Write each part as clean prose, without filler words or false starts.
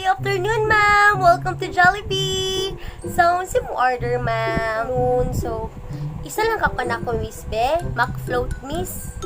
Afternoon, ma'am. Welcome to Jollibee. So, unsa mo order, ma'am? Noon, so, isa lang ka pa na ako, miss, be. McFloat, miss.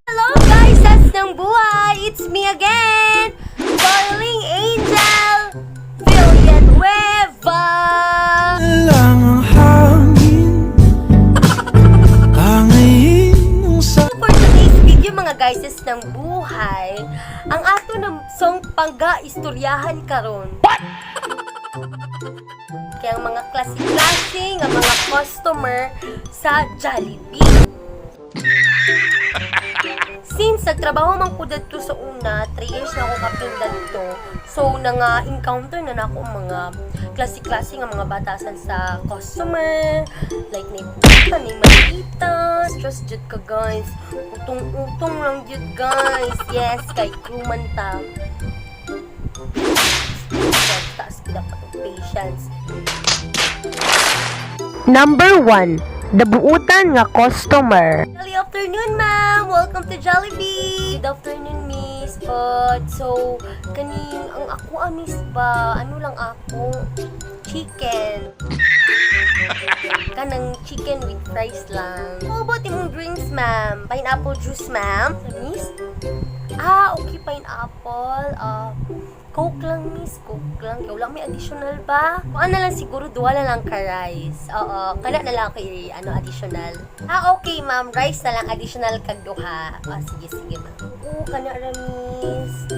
Hello guys! Sas ng buhay! It's me again! Darling Angel Villanueva! Lang ang hangin. Angayin ang sa For today's video, mga guys ng buhay, ang ato ng song pangga istoryahan karon. Kaya ang mga klase-klase nga mga customer sa Jollibee. Since nagtrabaho man ko dadto sa una, 3 years na ako kapin dadto. So, nanga encounter na nako ang mga klase-klase nga mga batasan sa customer, like ni puta, ni malita, stress jud ka, guys. Utong-utong lang jud, guys. Yes, kay crewman ta. So, taas ko dapat ang patience. Number 1. The buutan nga customer. Good afternoon, ma'am! Welcome to Jollibee! Good afternoon, miss. But, so, kaning, ang ako, ah, miss ba? Ano lang ako? Chicken. Kanang chicken with fries lang. How about imong drinks, ma'am? Pineapple juice, ma'am? Miss? Ah, okay, pineapple. Ah, Coke lang, miss. Coke lang. Kaya wala may additional ba? Kung ano lang siguro, duha na lang ka rice. Oo, kana na lang kay ano, additional. Ah, okay, ma'am. Rice na lang, additional kag duha. Ah, sige, sige, ma'am. Oo, kana ra, miss.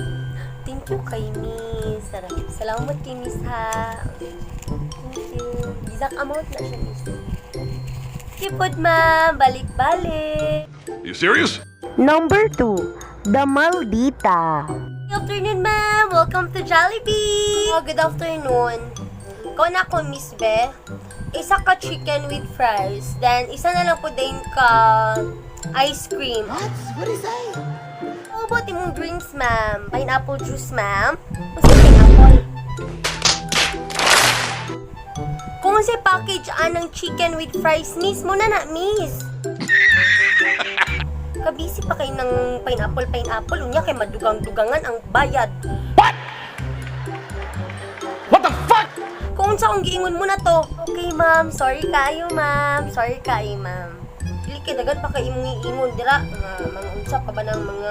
Thank you kay miss. Salamat kay miss, ha. Thank you. Exact amount na siya, miss. Kipod, ma'am. Balik-balik. You serious? Number 2. The maldita. Good afternoon, ma'am. Welcome to Jollibee. Oh, good afternoon. Ikaw na ako, Miss Be. Isa ka chicken with fries. Then, isa na lang po din ka ice cream. What? What is that? How about imong drinks, ma'am? Pineapple juice, ma'am? Unsa pineapple? Kung sa package anang chicken with fries, miss mo na na, miss. Kabisi pa kayo ng pineapple, pineapple. Unya kay madugang-dugangan ang bayad. What the fuck? Kung sa akong giingon mo na to. Okay, ma'am. Sorry kayo, ma'am. Sorry kayo, ma'am. Dili kay dagan pa kay imong iingon dira. Mga unsa pa ba ng mga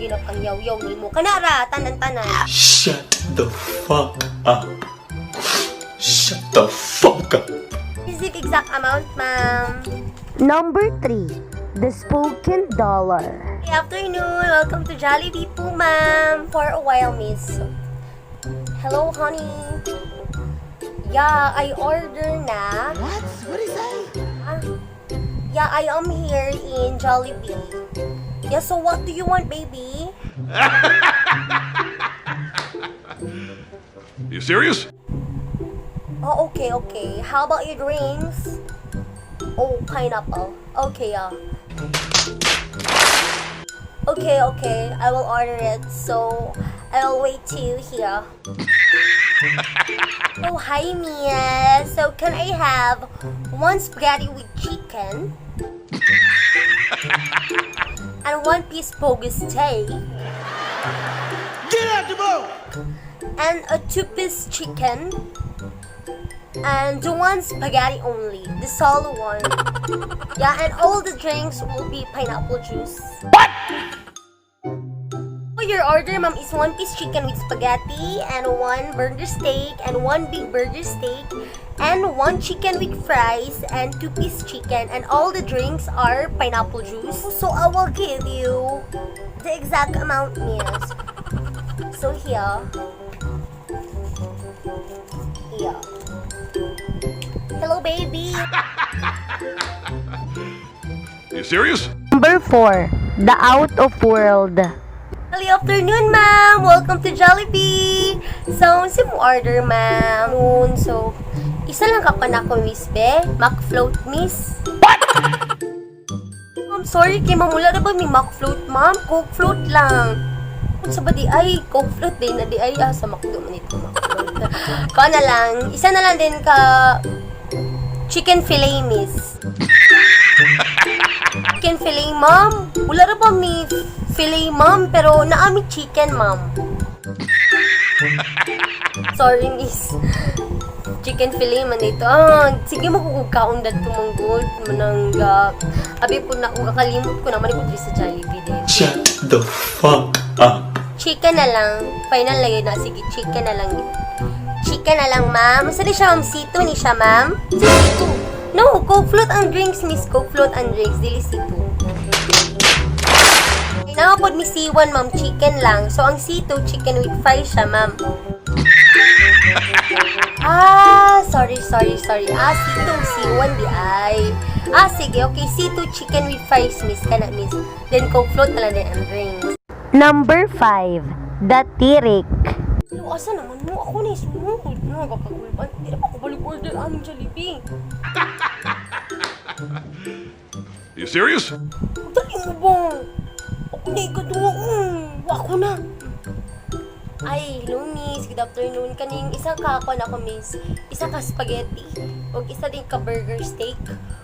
ginapangyaw-yaw nimo. Kanara, tanan-tanan. Shut the fuck up. Shut the fuck up. Receive exact amount, ma'am. Number 3. The spoken dollar. Good afternoon. Welcome to Jollibee po, ma'am. For a while, miss. Hello, honey. Yeah, I order na. What? What is that? Ah, yeah, I am here in Jollibee. Yeah, so what do you want, baby? You serious? Oh, okay. How about your drinks? Oh, pineapple. Okay, yeah. Okay. I will order it. So, I will wait to you here. Oh, hi, Mia. So, can I have one spaghetti with chicken? And one piece bogus steak? Get out the boat! And a two-piece chicken? And the one spaghetti only, the solo one. Yeah, and all the drinks will be pineapple juice. What? Your order, ma'am, is one piece chicken with spaghetti and one burger steak and one big burger steak and one chicken with fries and two-piece chicken, and all the drinks are pineapple juice. So I will give you the exact amount, miss. So here. Here. Hello, baby. You serious? Number 4. The out of world. Good afternoon, ma'am. Welcome to Jollibee. So, unsa mo order, ma'am? Noon, so, isa lang ka pa na ako, miss, be. McFloat, miss. What? Ma'am, sorry kay ma'am. Wala na ba may McFloat, ma'am? Coke float lang. Unsa ba diay? Coke float din na diay. Ah, sa McDo man ito. McDo. Kuha na lang. Isa na lang din ka chicken fillet, miss. Chicken fillet, ma'am. Wala ra ba mi fillet, ma'am? Pero naa mi chicken, ma'am. Sorry, miss. Chicken fillet man ito. Ah, sige mo kung kaon dadto manggod. Manangga. Abi po na kung kakalimot ko naman ko diri sa Jollibee din. Shut the fuck up. Chicken na lang. Final na yun na. Sige, chicken na lang. Chicken na lang, ma'am. Saan ni siya, ma'am? C2 ni siya, ma'am? C2. No, Coke float ang drinks, miss. Coke float ang drinks. Dili C2. Nakapod mi C1, ma'am. Chicken lang. So, ang C2, chicken with fries siya, ma'am. Ah, sorry, sorry, sorry. Ah, C2, C1 diay. Ah, sige, okay. C2 chicken with fries, miss. Kana, miss. Then, Coke float na lang din ang drinks. Number 5. The Tirik. Hello, asa naman mo? Ako na isunod. Nagkakakulban. Hindi na pa ako balik order aning Jollibee. You serious? Dali mo ba? Ako na ikaduwa. Ako na. Ay, hello miss. Good afternoon. Kaning isa ka ako na ako miss. Isa ka spaghetti. Ug isa din ka burger steak.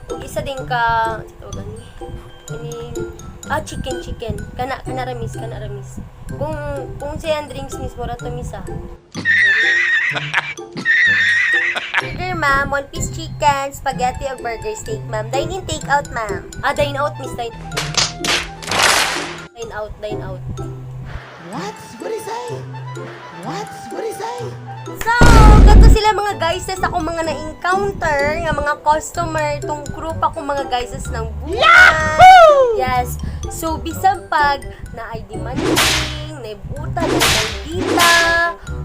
Ug isa din ka tawag ani. Kaning chicken chicken. Kana kana ra miss, kana ra miss. Kung siya ang drinks miss, mura to miss ah. Burger, ma'am. One piece chicken, spaghetti o burger steak, ma'am. Dine in, take out, ma'am. Ah, dine out, miss. Dine, dine out, dine out. What? What he say? What? What he say? So, kato sila mga guys sa akong mga na-encounter, nga mga customer, tong group ako mga guys ng buhay. Yahoo! Yes. So, bisan pag na ay demanding, naibuta, na maldita,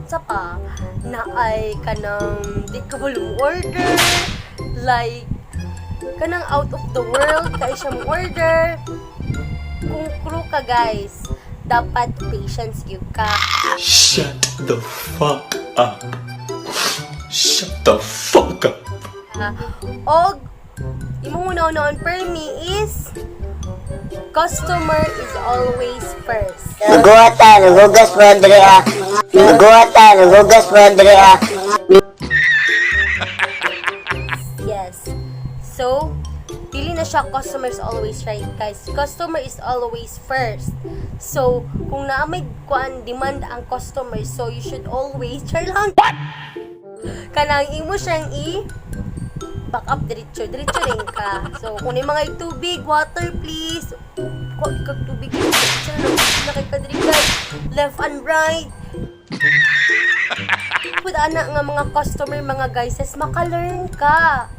sa pa, na ay kanang di ka mo order, like, kanang out of the world, kay siya mo order. Kung crew ka guys, dapat patience gyud ka. Shut the fuck up. Shut the fuck up. Og imong una-unaon per me is customer is always first. Naguha ta, nagugas mo, Andrea. Naguha ta, nagugas mo, Andrea. Yes. So, dili na siya customer is always right, guys. Customer is always first. So, kung naa may kuan demand ang customer, so you should always char lang. What? Kanang imo siyang i back up diretso, diretso rin ka. So, kung may mga tubig, water please. Kuha kag tubig, diretso na na kay kadiri guys. Left and right. Pud ana nga mga customer mga guys, is maka-learn ka.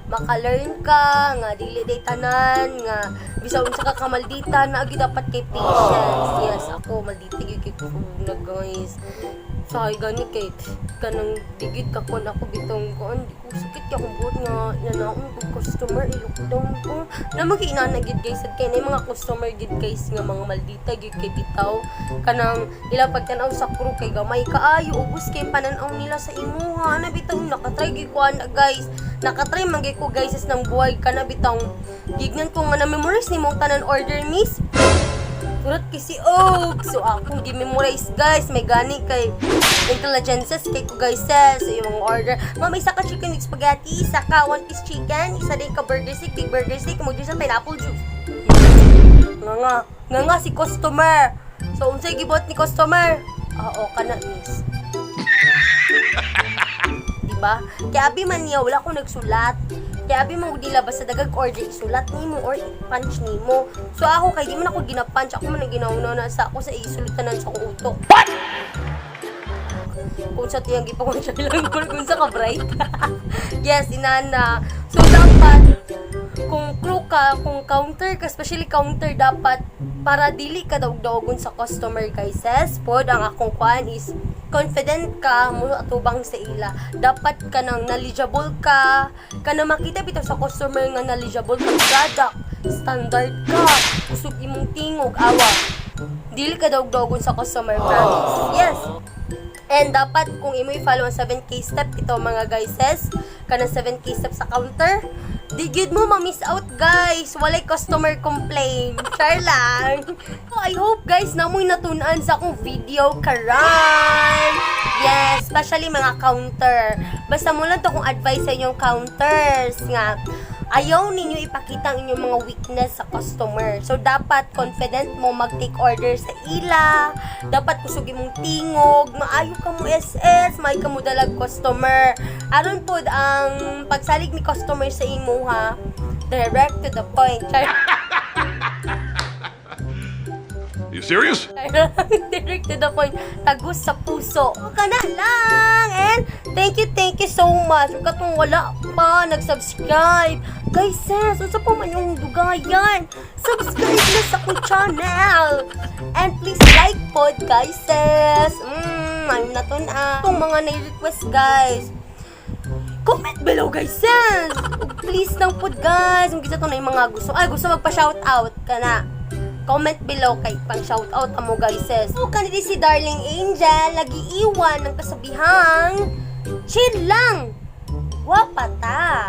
Maka-learn ka nga dili day tanan nga bisan unsa ka kamaldita na agi dapat kay patience. Yes, ako maldita gyud kay ko na guys. Sahay gani kay kanang digid ka kon ako bitong kon di ko sakit kay akong buot nga nanaong kog customer i-lockdown ko. Na kay inana gid guys at kay na mga customer gid guys nga mga maldita gid kay bitaw kanang ila pagtan-aw sa crew kay gamay kaayo ubos kay panan-aw nila sa imuha na bitaw nakatry gid ko ana guys, nakatry man gid ko guys is ng buhay kana bitaw gignan ko nga na memorize nimo ang tanan order miss. Turot kay si Oak. So akong gi-memorize guys. May gani kay intelligences kay ko guys eh. So yung mga order. Ma'am, isa ka chicken with spaghetti, isa ka one piece chicken, isa din ka burger steak, big burger steak, mo sa pineapple juice. Nga nga. Nga nga si customer. So unsay gibuhat ni customer? Ah, oo ka na miss. Diba? Kaya abi man niya, wala akong nagsulat. Kaya abi man nila basta dagag order isulat nimo or i-punch nimo. So ako kay di man ako gina-punch, ako man ang ginauna na sa ako sa isulutanan sa akong utok. What? Kung sa tiyang gipakon siya lang kung sa ka bright. Yes, inana. So dapat kung crew ka, kung counter ka, especially counter dapat para dili ka daog-daogon sa customer guys. Ses, pod ang akong kuan is confident ka mo atubang sa ila. Dapat ka nang knowledgeable ka, kana makita bitaw sa customer nga knowledgeable ka product, standard ka, kusog imong tingog awa. Dili ka daog-daogon sa customer, promise. Yes. And dapat kung imo i-follow ang 7K step ito mga guys, kanang 7K step sa counter, Di gyud mo ma-miss out, guys. Walay customer complaint. Char lang. Oh, I hope, guys, na mo'y natun-an sa akong video karon. Yes, especially mga counter. Basta mo lang to kung advice sa inyong counters nga ayaw ninyo ipakita ang inyong mga weakness sa customer. So, dapat confident mo mag-take order sa ila. Dapat kusog imong tingog. Maayo ka mo SS, maayo ka mo dalag customer. Aron pod ang pagsalig ni customer sa imo ha, direct to the point. Char. You serious? Direct to the point. Tagus sa puso. Ka na lang. And thank you so much. Kung katong wala pa, nag-subscribe. Guys, sis, unsa pa man yung dugayan? Subscribe na sa akong channel. And please like pod, guys, sis. Ayun na to na. Itong mga nai-request, guys. Comment below, guys, sis. Ug please lang pod, guys. Kung kita to na yung mga gusto. Ay, gusto magpa-shoutout ka na. Comment below kay pang shoutout amo, guys, sis. So, kaniti si Darling Angel, nagiiwan ng kasabihang, chill lang, wapata.